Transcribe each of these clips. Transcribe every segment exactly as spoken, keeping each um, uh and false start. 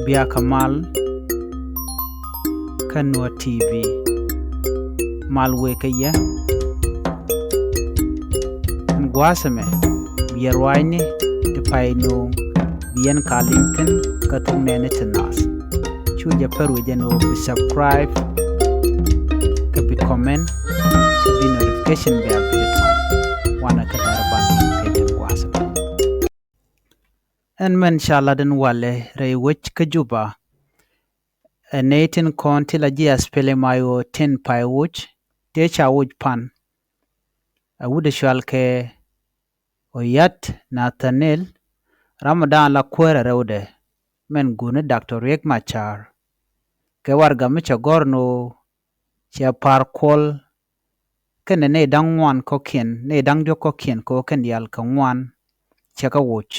Bia kɛ mal kä Nuɔr T V. Mal wëë kä yɛ. Ɛn gua̱a̱th ɛmɛ, bia ruaacni ti pay nööŋ, bi yɛn ka liŋ thi̱n kä thok nɛɛni ti naath. Cu jɛ pär wec ɛn ɣöö bi subscribe kä bi comment kä bi notification bell bi ti tuany. Wanɛ kä däär ban kɛ jɛn gua̱a̱th ɛmɛ. Ɛn mɛn ca lat ɛn walɛ rɛy wec kä Juba. Ɛ nɛy tin kɔn ti la ji̱ SPLM IO tin pay woc, tëë ca woc pan. Ɛ wut ɛ cual kɛ Oyat Nathaniel, ram mi da̱a̱n la kuäärä rɛwdɛ, mɛn guuni Doctor Riek Machar. Kɛ warɛga mi cɛ gɔ̱r ni ɣöö cɛ Par Kuɔl kɛnɛ nɛy da̱ŋ ŋuan kɔ̱kiɛn, nɛy da̱ŋ diɔ̱k kɔ̱kiɛn kɛ ɣöö kɛn diaal kɛ ŋuan cɛ kɛ woc.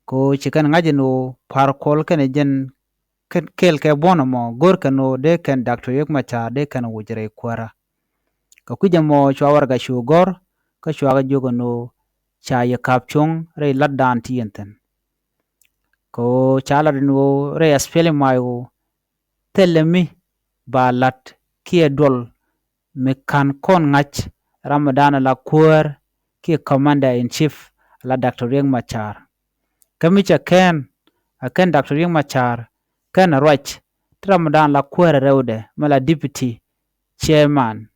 Kɛ ɣöö ci kɛn ŋa̱c ɛn ɣöö Par Kuɔl kɛnɛ jɛn kɛl kɛ buɔ̱n ɛmɔ, go̱r kɛn ɣöö dee kɛn Doctor Riek Machar dee kɛn woc rɛy kuäärä. Kɛ kui̱c ɛmɔ cua warɛga cu gɔ̱r, kä cua kɛ jiök ɛn ɣöö ca yɛ ka̱p cuɔ̱ŋ rɛy latdan ti yɛn thi̱n. Kɛ ɣöö ca lat ɛn ɣöö rɛy SPLM IO, thilɛ mi ba lat kiɛ duɔl mi ka̱n kɔn ŋa̱c ram mi da̱a̱n ala kuäär kiɛ commander in chief ala Doctor Riek Machar. Kä mi cɛ kɛn, a kɛn Doctor Riek Machar, kɛn a ruac ti ram mi da̱a̱n ala kuäär a rɛwdɛ mi la deputy chairman,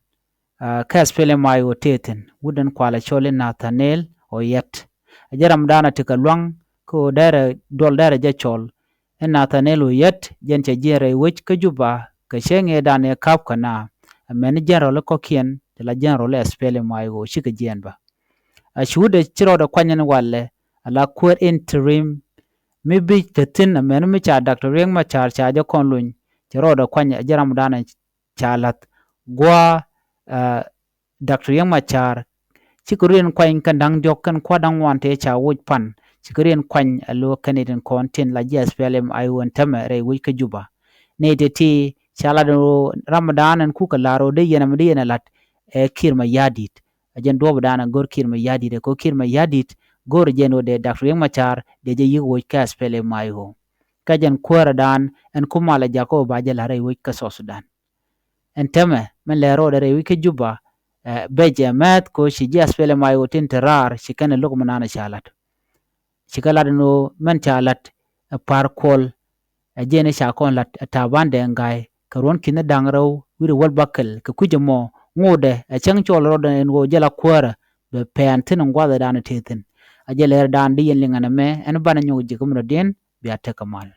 ah, kä SPLM IO tëë thi̱n, wut ɛn kualɛ cɔl i̱ Nathaniel Oyat. A jɛ ram mi da̱a̱n a tekɛ lua̱ŋ kä ɣöö dɛrɛ duɔl dɛrɛ jɛ cɔl i̱ Nathaniel Oyat, jɛn cɛ jiɛn rɛy wec kä Juba kɛ cäŋ ëëdan ëë ka̱p kɛ na, amäni general kɔ̱kiɛn ti la general i̱ SPLM IO cikɛ jiɛn bä. A ci wut ɛ ci rɔɔdɛ kuany ɛn walɛ, ala kuäär interim mi bi te thi̱n amäni mi ca Doctor Riek Machar ca jɛ kɔn luny, ci rɔɔdɛ kuany ɛ jɛ ram dan ca la̱th gua̱a̱, ah, Doctor Riek Machar. Cikɛ rɔ̱diɛn kuany kɛn da̱ŋ diɔ̱k kɛn kua̱r da̱ŋ ŋuan tëë ca woc pan. Cikɛ rɔ̱diɛn kuany ɛ lo̱ kɛn itin kɔn tin la ji̱ SPLM IO ɛn täämɛ rɛy wec kä Juba. Nɛy tëë ti ca lat ɛn ɣöö ram mi da̱a̱n ɛn kukɛ la̱r ɣöö dee yɛn ɛmɛ dee yɛn ɛ la̱t ɛ Kiir Mayardit. Ɛ jɛn duɔ̱ɔ̱p da̱a̱n ɛ go̱r Kiir Mayardit ɛ kɛ ɣöö Kiir Mayardit go̱r jɛn ɣöö dee Doctor Riek Machar dee jɛ yi̱k woc kä SPLM IO. Kä jɛn kuäärä da̱a̱n ɛn ku mal ɛ jakä ɣöö ba jɛ la̱r rɛy wec kä South Sudan. Ɛn täämɛ min lɛ rɔɔdɛ rɛy wec kä Juba, eh, bɛc ɛ mɛth kɛ ɣöö ci ji̱ SPLM IO tin te raar ci kɛn ɛ lo̱k mi naan ɛ ca la̱t. Cikɛ lat ɛn ɣöö mɛn ca la̱t ɛ Par Kuɔl, ɛ jɛn ɛ ca kɔn la̱t ɛ Taban Deng Gai kɛ ruɔ̱n ki̱n da̱ŋ rɛw wi̱r ɛ wäl bäkɛl. Kɛ kui̱c ɛmɔ ŋotdɛ ɛ cäŋ cɔl rɔɔdɛ ɛn ɣöö jɛ la kuäärä bɛ pɛn thi̱n ɛn gua̱a̱th ɛ da̱a̱n ɛ tëë thi̱n. A jɛ lɛr da̱a̱n di yɛn liŋ ɛn ɛmɛ, ɛn banɛ nyɔk ji̱ kä mi rɔ̱diɛn. Bia tekɛ mal.